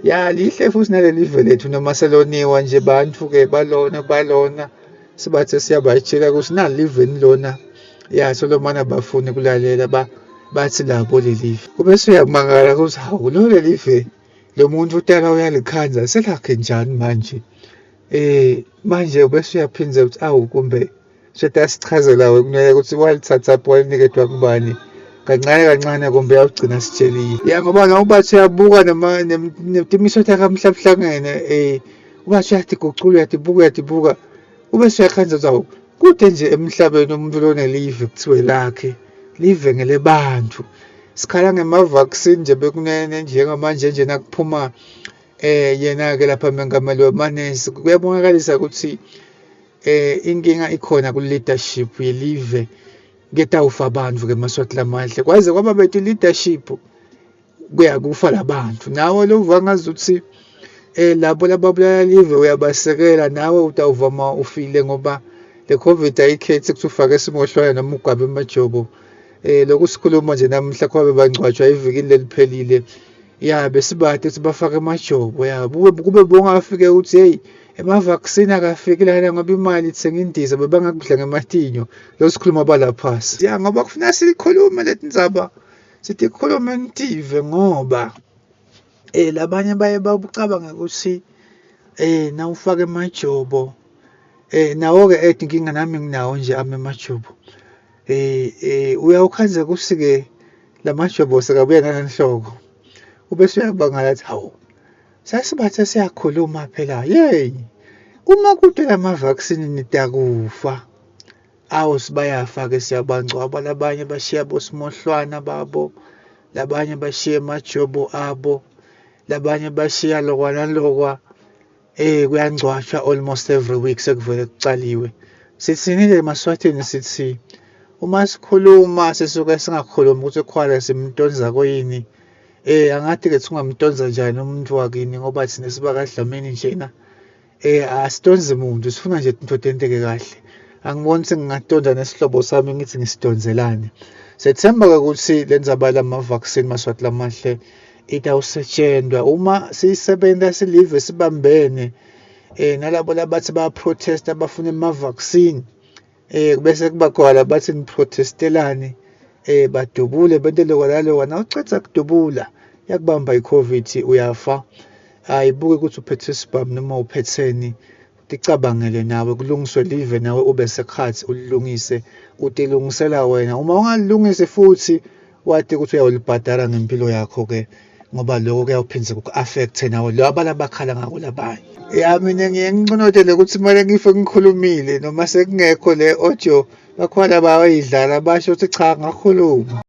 Ya lihle futhi naleli live lethu noma seloniwa nje bantu-ke balona balona sibathe siyabatshela ukuthi nali liveni lona ya solomana bafuni kulalela ba bathi labo lelive kube suyamangala ukuthi hawu lo lelive lo muntu utala uyalikhandza selakhe njani manje eh manje ubese uyaphindza ukuthi awu kumbe Setasichazela wekunene ukuthi walithathaphi waliniketwa kubani kancane kancane kumbe yawugcina sitshelile ya ngoba noma ubathi uyabuka noma netimiso takamhlabuhlangene um ubathi uyatigucula uyatibuka uyatibuka ube suyakhanza ukuthi awu kude nje emhlabeni umuntu lonelive kuthiwe lakhe live ngelebantu sikhala ngema-vaccine nje bekunene njengamanje nje nakuphuma eh yena-ke lapha mengameli wemanesi kuyabonakalisa ukuthi eh inkinga ikhona ku leadership yelive ketawufa abantu ke maswati lamahle kwaze kwaba bethu leadership kuyakufa labantu nawe lova ngazuthi eh labo lababulala live uyabasekela nawe utawuvama ufile ngoba le covid ayikhethi ukuthi ufake isimohlwane noma ugwabe emajobo eh lokhu sikhuluma nje namuhla kwabe bangcwatshwa ivikini leliphelile ya besibade ukuthi bafake emajobo ya kube bongafike ukuthi hey emavaccine akafiki lana ngoba imali ithenga indiza bebangakudla ngematinyo lo sikhuluma balaphasi ya ngoba kufuna sikhulume leti ndzaba sithi khulume ngitive ngoba eh labanye baye babucabanga ukuthi eh nawufaka emajobo eh nawo ke ethi inkinga nami nginawo nje ami emajobo eh eh uyawukhanze kusike lamajobo sekabuya nanenhloko ubese uyabangala athi hawu Sasibathe siyakhuluma phela yeyi uma kude lama-vaccine nitakufa. Awu sibayafa-ke siyabangcwaba labanye bashiya bosimohlwana babo, labanye bashiya emajobo abo, labanye bashiya lokwa nalokwa. Eh kuyangcwatshwa almost every week sekuvele kucaliwe. Sithini-ke emaSwatini sithi uma sikhuluma sisuke singakhulumi ukuthi khwala simtonza kuyini. Eh angathi ke singamtonza njani umuntu wakini ngoba thina siba kaDlamini njena. Eh asitonzi muntu sifuna nje into tenteke kahle. Angiboni sengingatonda nesihlobo sami ngithi ngisidonzelane. Sethemba ke ukuthi le ndzaba lama-vaccine Maswati lamahle itawusetshenzwa uma siyisebenza silive sibambene eh nalabo labathi baya-protest abafuna ama-vaccine eh bese kuba khona bathi niprotestelani eh badubule bente lokho nalokho nawuceda kudubula yakubamba i-covid uyafa ayibuke ukuthi uphethe isibhamu noma uphetheni ticabangele nawe kulungiswe live nawe ube sekhathi ulilungise utilungisela wena uma ungalilungisi futhi wati ukuthi uyawulibhadala ngempilo yakho-ke ngoba lokho kuyawuphinde kuku-affect-e nawe laba labakhala ngako labanye. Ya mina ngiye nginconotele ukuthi kumele ngife ngikhulumile noma sekungekho le audio bakhona abayidlala basho ukuthi cha ngakhuluma.